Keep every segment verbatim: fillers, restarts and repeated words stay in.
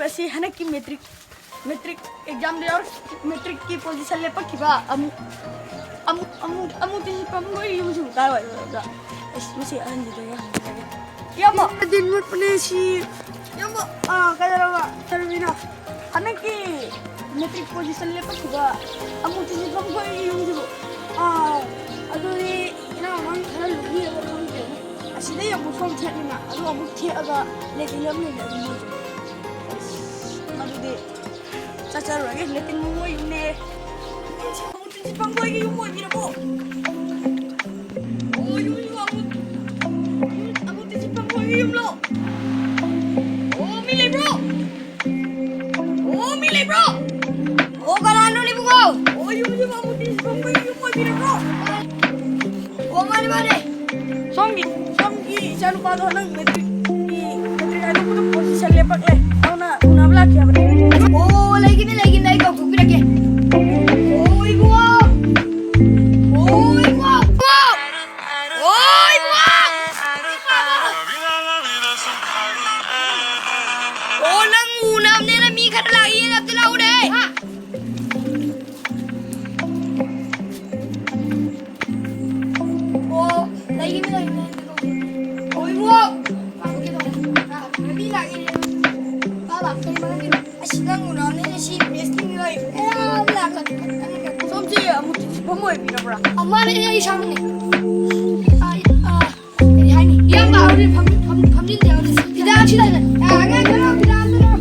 ꯑꯁꯤ ꯍꯟꯗꯛꯀꯤ matric, matric ꯑꯦꯛꯖꯥꯝꯗ ꯌꯥꯎꯔ-, ꯃꯦꯇ꯭ꯔꯤꯛꯀꯤ ꯄꯣꯖꯤꯁꯟ ꯂꯦꯞꯄꯛꯈꯤꯕ ꯑꯃꯨꯛ, ꯑꯃꯨꯛ, ꯑꯃꯨꯛ, ꯑꯃꯨꯛ ꯇꯤꯟꯁꯤꯠꯄ ꯃꯣꯏ ꯌꯨꯝꯁꯤꯕꯨ ꯀꯥꯏꯋꯥꯏꯗ? ꯑꯁ, ꯃꯁꯤ ꯑꯍꯟꯁꯤꯗ ꯌꯥꯝ ꯍꯪꯖꯒꯦ꯫ ꯏꯌꯥꯝꯕ! ꯗꯤꯟ ꯃꯨꯠꯄꯅꯦ ꯁꯤ꯫ ꯏꯌꯥꯝꯕ! ꯑꯥ, ꯀꯩꯗꯧꯔꯕ? ꯀꯩꯗꯧꯔꯝꯃꯤꯅꯣ? ꯍꯟꯗꯛꯀꯤ ꯃꯦꯇ꯭ꯔꯤꯛ ꯄꯣꯖꯤꯁꯟ ꯂꯦꯞꯄꯛꯈꯤꯕ ꯑꯃꯨꯛ ꯇꯤꯟꯁꯤꯠꯄ ꯃꯣꯏ ꯌꯨꯝꯁꯤꯕꯨ꯫ ꯑꯥ, ꯑꯗꯨꯗꯤ ꯏꯅꯥꯎ ꯅꯪ ꯈꯔ ꯂꯨꯝꯃꯤꯔꯕ ꯈꯪꯗꯦꯅꯦ꯫ ꯑꯁꯤꯗꯩ ꯑꯃꯨꯛ ꯁꯣꯝ ꯊꯦꯛꯅꯤꯅ, ꯑꯗꯨ ꯑꯃꯨꯛ ꯊꯦꯛꯑꯒ ꯂꯦꯇꯤꯟ ꯑꯃ ꯂꯩꯅꯦ ꯑꯗꯨ ꯃꯣꯏꯁꯨ꯫ ꯑꯁ, ꯑꯗꯨꯗꯤ ꯆꯠꯆꯔꯨꯔꯒꯦ, ꯂꯦꯇꯤꯟ ꯃꯣꯏ ꯌꯨꯝꯅꯦ꯫ ꯑꯃꯨꯛ ꯇꯤꯟꯁꯤꯠꯄ ꯃꯣꯏꯒꯤ ꯌꯨꯝ ꯑꯣꯏꯕꯤꯔꯕꯣ? ꯑꯣ, ꯌꯨꯝ, ꯌꯨꯝ ꯑꯃꯨꯛ, ꯑꯃꯨꯛ ꯇꯤꯟꯁꯤꯠꯄ ꯃꯣꯏꯒꯤ ꯌꯨꯝꯂꯣ? ꯑꯣ, ꯃꯤ ꯂꯩꯕ꯭ꯔꯣ? ꯑꯣ, ꯃꯤ ꯂꯩꯕ꯭ꯔꯣ? ꯑꯣ, ꯀꯅꯥꯅꯣ ꯂꯩꯕꯀꯣ? ꯑꯣ, ꯌꯨꯝ, ꯌꯨꯝ ꯑꯃꯨꯛ ꯇꯤꯟꯁꯤꯠꯄ ꯃꯣꯏꯒꯤ ꯌꯨꯝ ꯑꯣꯏꯕꯤꯔꯕ꯭ꯔꯣ? ꯑꯣ, ꯃꯥꯅꯦ, ꯃꯥꯅꯦ꯫ ꯁꯣꯝꯒꯤ, ꯁꯣꯝꯒꯤ ꯏꯆꯥꯅꯨꯄꯥꯗꯣ ꯍꯟꯗꯛ ꯃꯦꯇ꯭ꯔꯤꯛꯀꯤ, ꯃꯦꯇ꯭ꯔꯤꯛ ꯍꯥꯏꯗꯣꯛꯄꯗ ꯄꯣꯖꯤꯁꯟ ꯂꯦꯞꯄꯛꯂꯦ꯫ ꯑꯗꯨꯅ ꯎꯅꯕ ꯂꯥꯛꯀꯦ ꯍꯥꯏꯕꯅꯦ꯫ ꯑꯣ, ꯂꯩꯒꯅꯤ, ꯂꯩꯒꯅꯤ, ꯑꯩ ꯀꯧꯊꯣꯛꯄꯤꯔꯛꯀꯦ꯫ ꯑꯣ, ꯏꯕꯨꯡꯉꯣ! ꯑꯣ, ꯏꯕꯨꯡꯉꯣ! ꯑꯣ, ꯏꯕꯨꯡꯉꯣ! ꯑꯣ, ꯅꯪ ꯎꯅꯕꯅꯦꯅ ꯃꯤ ꯈꯔ ꯂꯥꯛꯏ, ꯑꯝꯇ ꯂꯥꯛꯎꯅꯦ꯫ ꯍꯥ? ꯑꯣ, ꯂꯩꯒꯅꯤ, ꯂꯩꯒꯅꯤ, ꯂꯩꯒꯅꯤ꯫ ꯑꯣ, ꯏꯕꯨꯡꯉꯣ! ꯂꯥꯛꯀꯦ ꯇꯧꯕꯅꯤ꯫ ꯑꯥ, ꯃꯤ ꯂꯥꯛꯏꯅꯦ꯫ ꯕꯥꯕꯥ, ꯀꯔꯤ ꯃꯔꯝꯒꯤꯅꯣ? ꯑꯁ, ꯅꯪ ꯎꯅꯕꯅꯤꯅꯦ, ꯁꯤ ꯄ꯭ꯔꯦꯁꯀꯤ ꯃꯤꯑꯣꯏ ꯃꯌꯥꯝ ꯂꯥꯛꯀꯅꯤ꯫ ꯁꯣꯝꯁꯦ ꯑꯃꯨꯛ ꯇꯤꯟꯁꯤꯠꯄ ꯑꯣꯏꯕꯤꯔꯕ꯭ꯔꯥ? ꯑꯥ, ꯃꯥꯅꯦ, ꯑꯩ ꯏꯁꯥꯃꯛꯅꯦ꯫ ꯑꯥ, ꯑꯥ, ꯀꯔꯤ ꯍꯥꯏꯅꯤ? ꯏꯌꯥꯝꯕ, ꯍꯧꯖꯤꯛ ꯐꯝ-, ꯐꯝ-, ꯐꯝꯖꯤꯟꯁꯦ, ꯍꯧꯖꯤꯛ꯫ ꯐꯤꯗꯥ ꯁꯤꯗ ꯂꯩ꯫ ꯑꯥ, ꯑꯉꯥꯡ ꯈꯔ ꯐꯤꯗꯥ ꯑꯝꯇ ꯂꯧꯔꯣ꯫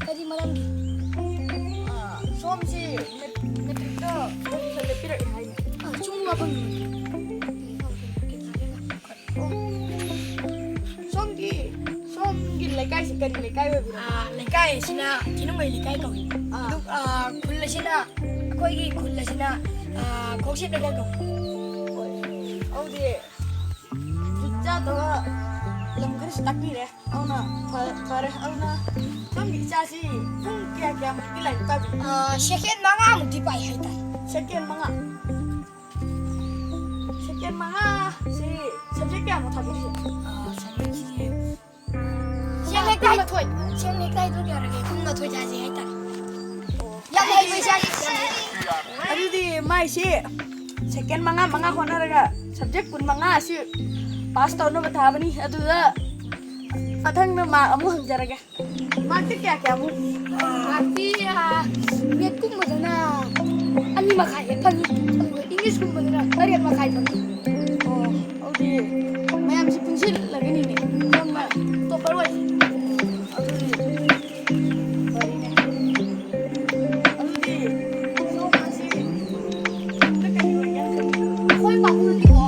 ꯀꯔꯤ ꯃꯔꯝꯒꯤ? ꯑꯥ, ꯁꯣꯝꯁꯤ ꯃꯦꯠ-, ꯃꯦꯇ꯭ꯔꯤꯛꯇ ꯄꯣꯖꯤꯁꯟ ꯂꯦꯞꯄꯤꯔꯛꯑꯦ ꯍꯥꯏꯅꯦ꯫ ꯑꯥ, ꯆꯨꯝꯕ ꯋꯥꯐꯝꯅꯤ꯫ ꯁꯣꯝꯒꯤ, ꯁꯣꯝꯒꯤ ꯂꯩꯀꯥꯏꯁꯤ ꯀꯔꯤ ꯂꯩꯀꯥꯏ ꯑꯣꯏꯕꯤꯔꯕ? ꯑꯥ, ꯂꯩꯀꯥꯏ ꯑꯁꯤꯅ ꯊꯤꯅꯨꯡꯒꯩ ꯂꯩꯀꯥꯏ ꯀꯧꯏ꯫ ꯑꯥ꯫ ꯑꯗꯨ, ꯑꯥ, ꯈꯨꯜ ꯑꯁꯤꯅ, ꯑꯩꯈꯣꯏꯒꯤ ꯈꯨꯜ ꯑꯁꯤꯅ, ꯑꯥ, ꯈꯣꯡꯁꯤꯞ ꯂꯩꯀꯥꯏ ꯀꯧꯏ꯫ ꯍꯣꯏ꯫ ꯑꯗꯨꯗꯤ ꯖꯨꯠ ꯆꯥꯗꯕ ꯃꯇꯝ ꯈꯔꯁꯨ ꯇꯥꯛꯄꯤꯔꯦ꯫ ꯑꯗꯨꯅ ꯐ-, ꯐꯔꯦ꯫ ꯑꯗꯨꯅ ꯁꯣꯝꯒꯤ ꯏꯆꯥꯁꯤ ꯄꯨꯡ ꯀꯌꯥ ꯀꯌꯥꯃꯨꯛꯇꯤ ꯂꯥꯏꯔꯤꯛ ꯄꯥꯕꯤ? ꯑ, ꯁꯦꯀꯦꯟ ꯃꯉꯥꯃꯨꯛꯇꯤ ꯄꯥꯏ ꯍꯥꯏꯇꯥꯔꯦ꯫ ꯁꯦꯀꯦꯟ ꯃꯉꯥ? ꯁꯦꯀꯦꯟ ꯃꯉꯥꯁꯤ ꯁꯕꯖꯦꯛ ꯀꯌꯥꯃꯨꯛ ꯊꯥꯗꯣꯛꯏꯁꯦ? ꯑ, ꯁꯕꯖꯦꯛꯁꯤ ꯁꯦꯡꯅ ꯍꯦꯛꯇ ꯍꯥꯏ-, ꯀꯨꯟꯃꯥꯊꯣꯏ꯫ ꯁꯦꯡꯅ ꯍꯦꯛꯇ ꯍꯥꯏꯗꯣꯛ ꯌꯥꯔꯒꯦ, ꯀꯨꯟꯃꯥꯊꯣꯏ ꯊꯥꯁꯦ ꯍꯥꯏꯇꯥꯔꯦ꯫ ꯑꯣ꯫ ꯌꯥꯝ ꯍꯩꯕ ꯏꯆꯥꯅꯤ꯫ ꯑꯗꯨꯗꯤ ꯃꯥꯏꯁꯤ ꯁꯦꯀꯦꯟ ꯃꯉꯥ, ꯃꯉꯥ ꯍꯣꯠꯅꯔꯒ ꯁꯕꯖꯦꯛ ꯀꯨꯟꯃꯉꯥ ꯑꯁꯤ ꯄꯥꯁ ꯇꯧꯅꯕ ꯊꯥꯕꯅꯤ꯫ ꯑꯗꯨꯗ ꯃꯊꯪꯗ ꯃꯥꯔꯛ ꯑꯃꯨꯛ ꯍꯪꯖꯔꯒꯦ꯫ ꯃꯥꯔꯛꯇꯤ ꯀꯌꯥ ꯀꯌꯥꯃꯨꯛ? ꯃꯥꯔꯛꯇꯤ, ꯑ, ꯃꯦꯠꯀꯨꯝꯕꯗꯅ ꯑꯅꯤ ꯃꯈꯥꯏ ꯍꯦꯛ ꯐꯪꯉꯤ, ꯑꯗꯨꯒ ꯏꯪꯂꯤꯁꯀꯨꯝꯕꯗꯅ ꯇꯔꯦꯠ ꯃꯈꯥꯏ ꯐꯪꯉꯤ꯫ ꯑꯣ, ꯑꯗꯨꯗꯤ ꯃꯌꯥꯝꯁꯤ ꯄꯨꯟꯁꯤꯜꯂꯒꯅꯤꯅꯦ ꯌꯥꯝꯅ ꯇꯣꯞꯄꯔ ꯑꯣꯏ꯫ ꯑꯗꯨꯗꯤ ꯐꯔꯦꯅꯦ꯫ ꯑꯗꯨꯗꯤ ꯁꯣꯝ ꯉꯁꯤ ꯇꯨꯡꯗ ꯀꯔꯤ ꯑꯣꯏꯒꯦꯅ ꯈꯜꯂꯤ? ꯑꯩꯈꯣꯏ ꯄꯥꯕꯨꯡꯗꯤꯀꯣ,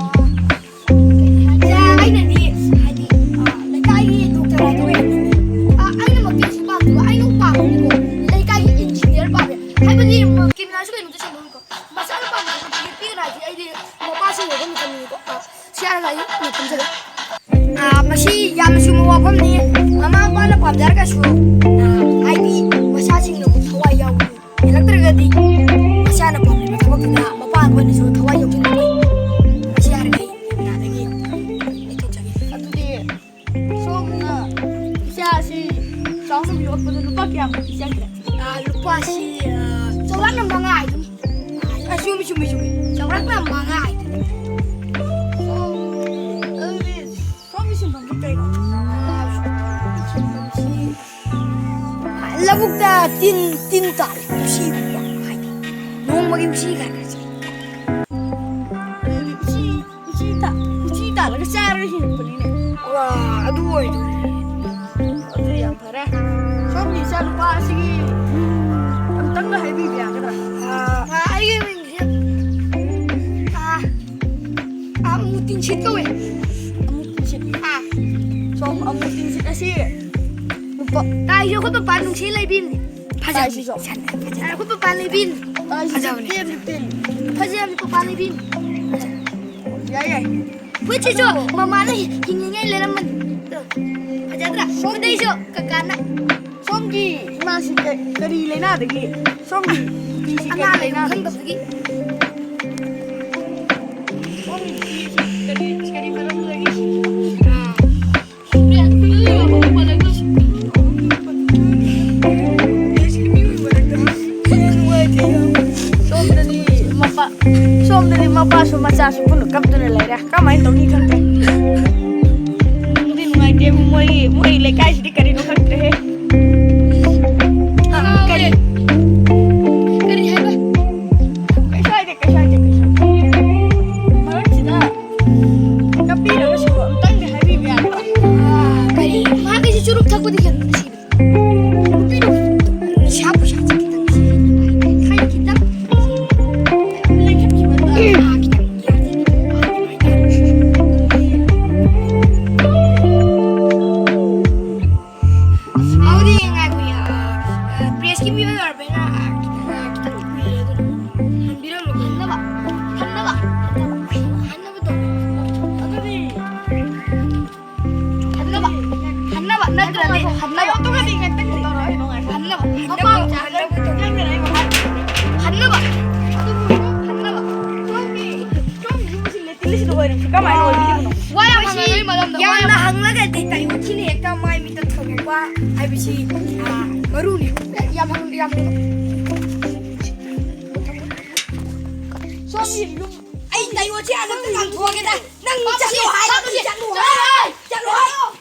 ꯑꯩꯅꯗꯤ ꯍꯥꯏꯗꯤ, ꯑ, ꯂꯩꯀꯥꯏꯒꯤ ꯗꯣꯛꯇꯔ ꯍꯥꯏꯗꯣ ꯑꯣꯏꯍꯟꯅꯤꯡꯉꯤ꯫ ꯑ, ꯑꯩꯅ ꯃꯄꯤꯁꯨ ꯄꯥꯝꯗꯕ, ꯑꯩꯅ ꯄꯥꯝꯕꯗꯤꯀꯣ ꯂꯩꯀꯥꯏꯒꯤ ꯏꯟꯖꯤꯅꯤꯌꯥꯔ ꯄꯥꯝꯃꯦ꯫ ꯍꯥꯏꯕꯗꯤ, ꯃ-, ꯀꯦꯃꯦꯔꯥꯁꯨ ꯀꯩꯅꯣꯝꯇ ꯁꯦꯡꯗꯣꯛꯎꯀꯣ꯫ ꯃꯆꯥꯅ ꯄꯥꯝꯕꯗꯣ ꯄꯤꯔꯛꯑꯗꯤ ꯑꯩꯗꯤ ꯃꯄꯥꯁꯤꯡ ꯑꯣꯏꯕ ꯃꯇꯝꯅꯤꯀꯣ꯫ ꯑ, ꯁꯤ ꯍꯥꯏꯔꯒ ꯑꯩ ꯃꯇꯝ ꯆꯠꯂꯦ꯫ ꯑ, ꯃꯁꯤ ꯌꯥꯝꯅ ꯆꯨꯝꯕ ꯋꯥꯐꯝꯅꯤ꯫ ꯃꯃꯥ ꯃꯄꯥꯅ ꯄꯥꯝꯖꯔꯒꯁꯨ, ꯑ, ꯍꯥꯏꯗꯤ ꯃꯆꯥꯁꯤꯡꯅ ꯊꯋꯥꯏ ꯌꯥꯎꯕꯗꯨ ꯍꯦꯜꯂꯛꯇ꯭ꯔꯒꯗꯤ ꯃꯆꯥꯅ ꯄꯥꯝꯂꯤꯕ ꯊꯕꯛꯇꯨꯗ ꯃꯄꯥ ꯑꯩꯈꯣꯏꯅꯁꯨ ꯊꯋꯥꯏ ꯌꯥꯎꯁꯤꯟꯕ ꯐꯩ꯫ ꯃꯁꯤ ꯍꯥꯏꯔꯒ ꯑꯩ ꯌꯥꯗꯒꯤ ꯂꯩꯊꯣꯛꯆꯒꯦ꯫ ꯑꯗꯨꯗꯤ ꯁꯣꯝꯅ ꯏꯆꯥꯁꯤ ꯆꯥꯎꯅꯕ ꯌꯣꯛꯄꯗ ꯂꯨꯄꯥ ꯀꯌꯥꯃꯨꯛꯇꯤ ꯆꯪꯈ꯭ꯔꯦ? ꯑ, ꯂꯨꯄꯥꯁꯤ, ꯑ, ꯆꯥꯎꯔꯥꯛꯅ ꯃꯉꯥ ꯍꯥꯏꯗꯨꯅꯤ꯫ ꯑ, ꯆꯨꯝꯃꯤ, ꯆꯨꯝꯃꯤ, ꯆꯨꯝꯃꯤ꯫ ꯆꯥꯎꯔꯥꯛꯅ ꯃꯉꯥ ꯍꯥꯏꯗꯨꯅꯤ꯫ ꯁꯣꯝ, ꯑꯗꯨꯗꯤ ꯁꯣꯝꯒꯤ ꯁꯤꯟꯐꯝꯗꯤ ꯀꯩꯅꯣ? ꯑ, ꯁꯤꯟꯐꯝꯁꯤ ꯂꯧꯕꯨꯛꯇ ꯇꯤꯟ, ꯇꯤꯟ ꯇꯥꯔꯦ꯫ ꯎꯆꯤ ꯎꯕ ꯍꯥꯏꯗꯤ ꯅꯣꯡꯃꯒꯤ ꯎꯆꯤ ꯈꯔ ꯈꯔ ꯆꯥꯏ꯫ ꯑꯗꯨꯗꯤ ꯎꯆꯤ, ꯎꯆꯤ ꯇꯥ-, ꯎꯆꯤ ꯇꯥꯜꯂꯒ ꯆꯥꯔꯒ ꯍꯤꯡꯉꯛꯄꯅꯤꯅꯦ꯫ ꯋꯥ, ꯑꯗꯨ ꯑꯣꯏꯗꯣꯏꯅꯦ꯫ ꯑꯗꯨꯗꯤ ꯌꯥꯝ ꯐꯔꯦ꯫ ꯁꯣꯝꯒꯤ ꯏꯆꯥꯅꯨꯄꯥ ꯑꯁꯤꯒꯤ ꯃꯤꯡ ꯑꯝꯇꯪꯒ ꯍꯥꯏꯕꯤꯕ ꯌꯥꯒꯗ꯭ꯔꯥ? ꯑ, ꯑ, ꯑꯩꯒꯤ ꯃꯤꯡꯁꯦ, ꯑ, ꯑ, ꯑꯃꯨ ꯇꯤꯟꯁꯤꯠ ꯀꯧꯋꯦ꯫ ꯑꯃꯨ ꯇꯤꯟꯁꯤꯠ꯫ ꯑ꯫ ꯁꯣꯝ ꯑꯃꯨ ꯇꯤꯟꯁꯤꯠ ꯑꯁꯤ ꯅꯨꯄꯥ ꯇꯥꯏꯁꯦ ꯑꯩꯈꯣꯏ ꯄꯄꯥ ꯅꯨꯡꯁꯤ ꯂꯩꯕꯤꯕꯅꯦ꯫ ꯐꯖꯕꯅꯤ꯫ ꯇꯥꯏꯁꯤꯁꯨ꯫ ꯁꯟ, ꯐꯖꯕꯅꯤ꯫ ꯑ, ꯑꯩꯈꯣꯏ ꯄꯄꯥ ꯂꯩꯕꯤꯕꯅꯦ꯫ ꯇꯥꯏꯁꯤꯁꯨ ꯐꯖꯕꯅꯤ꯫ Ten, ten. ꯐꯖꯕꯅꯤ, ꯄꯄꯥ ꯂꯩꯕꯤꯕꯅꯦ꯫ ꯌꯥꯏ, ꯌꯥꯏ꯫ ꯐꯨꯔꯤꯠꯁꯤꯁꯨ ꯑꯗꯣ ꯃꯃꯥꯅ ꯍꯤꯡꯉꯤꯉꯩ ꯂꯩꯔꯝꯕꯅꯤ꯫ ꯅꯠꯇ꯭ꯔꯥ? ꯁꯣꯝꯗꯩꯁꯨ ꯀꯀꯥꯅ꯫ ꯁꯣꯝꯒꯤ ꯏꯃꯥꯁꯤ ꯀ-, ꯀꯔꯤ ꯂꯩꯅꯥꯗꯒꯤ? ꯁꯣꯝꯒꯤ ꯅꯨꯄꯤꯁꯤ ꯀꯔꯤ ꯑꯅꯥ ꯂꯩꯕ ꯂꯩꯅꯥꯗꯒꯤ? ꯈꯪꯗꯕꯗꯒꯤ꯫ ꯁꯣꯝꯒꯤ ꯅꯨꯄꯤꯁꯤ ꯀꯔꯤ, ꯀꯔꯤ ꯃꯔꯝꯗꯒꯤ? ꯑꯥ꯫ ꯁꯣꯝꯗꯗꯤ ꯃꯄꯥ, ꯁꯣꯝꯗꯗꯤ ꯃꯄꯥꯁꯨ ꯃꯆꯥꯁꯨ ꯄꯨꯟꯅ ꯀꯞꯇꯨꯅ ꯂꯩꯔꯦ꯫ ꯀꯃꯥꯏꯅ ꯇꯧꯅꯤ ꯈꯪꯗꯦ꯫ ꯅꯨꯡꯗꯤ ꯅꯨꯡꯉꯥꯏꯇꯦ꯫ ꯃꯣꯏ, ꯃꯣꯏ ꯂꯩꯀꯥꯏꯁꯤꯗꯤ ꯀꯔꯤꯅꯣ ꯈꯪꯗ꯭ꯔꯦꯍꯦ꯫ ꯑ, ꯀꯔꯤ? ꯀꯔꯤ ꯍꯥꯏꯕ? ꯀꯩꯁꯨ ꯍꯥꯏꯗꯦ, ꯀꯩꯁꯨ ꯍꯥꯏꯗꯦ, ꯀꯩꯁꯨ ꯍꯥꯏꯗꯦ꯫ ꯃꯔꯛꯁꯤꯗ ꯀꯞꯄꯤꯔꯒꯁꯨ ꯑꯝꯇꯪꯗꯤ ꯍꯥꯏꯕꯤꯕ ꯌꯥꯗ꯭ꯔꯣ? ꯑ, ꯀꯔꯤ? ꯃꯥꯒꯤꯁꯨ ꯆꯨꯔꯨꯞ ꯊꯛꯄꯗꯤ ꯍꯦꯟꯕ ꯁꯤꯗ꯫ ꯅꯨꯄꯤꯗꯣ ꯅꯤꯁꯥ ꯄꯨꯁꯥ ꯈꯤꯇꯪ ꯈꯥꯏ ꯈꯤꯇꯪ ꯂꯩꯈꯠꯈꯤꯕ꯫ ꯑ, ꯈꯤꯇꯪ꯫ ꯑꯗꯨꯗꯤ ꯉꯥꯏꯈꯣ, ꯑ, ꯑ, ꯄ꯭ꯔꯦꯁꯀꯤ ꯃꯤꯑꯣꯏ ꯑꯣꯏꯔꯕꯅꯤꯅ, ꯑ, ꯈꯤꯇꯪ, ꯑ, ꯈꯤꯇꯪ ꯀꯨꯏꯔꯦ ꯑꯗꯨꯅ꯫ ꯍꯟꯕꯤꯔꯝꯃꯣ꯫ ꯍꯟꯅꯕ, ꯍꯟꯅꯕ, ꯍꯟꯅꯕ ꯇꯧ꯫ ꯑꯗꯨꯗꯤ ꯍꯟꯅꯕ, ꯍꯟꯅꯕ, ꯅꯠꯇ꯭ꯔꯗꯤ ꯍꯟꯅꯕ꯫ ꯍꯟꯅꯕ, ꯍꯟꯅꯕ ꯇꯧ꯫ ꯍꯟꯅꯕ꯫ ꯁꯣꯝꯒꯤ, ꯁꯣꯝꯒꯤ ꯌꯨꯝꯁꯤ ꯂꯦꯇꯤꯟ ꯁꯤꯗ ꯑꯣꯏꯔꯝꯁꯤ ꯀꯃꯥꯏꯅ ꯑꯣꯏꯕꯤꯔꯤꯕꯅꯣ? ꯋꯥ ꯌꯥꯝ ꯍꯪꯒꯗꯕꯒꯤ ꯃꯔꯝꯗ ꯋꯥ ꯌꯥꯝ ꯌꯥꯝꯅ ꯍꯪ- ꯍꯪꯂꯒꯗꯤ ꯇꯥꯏꯑꯣ ꯊꯤꯅ ꯍꯦꯛꯇ ꯃꯥꯏ ꯃꯤꯠꯇ ꯊꯣꯛꯂꯛꯄ ꯍꯥꯏꯕꯁꯤ, ꯑ, ꯃꯔꯨꯅꯤ꯫ ꯌꯥꯝ ꯍꯪ-, ꯌꯥꯝ ꯍꯪ-, ꯁꯣꯝꯒꯤ ꯌꯨꯝ ꯑꯩ ꯇꯥꯏꯑꯣ ꯊꯤ ꯍꯥꯟꯅ ꯑꯝꯇ ꯂꯪꯊꯣꯛꯑꯒꯦꯗ꯫ ꯅꯪ ꯆꯠꯂꯣ ꯍꯥꯏ, ꯆꯠꯂꯣ ꯍꯥꯏ, ꯆꯠꯂꯣ ꯍꯥꯏ꯫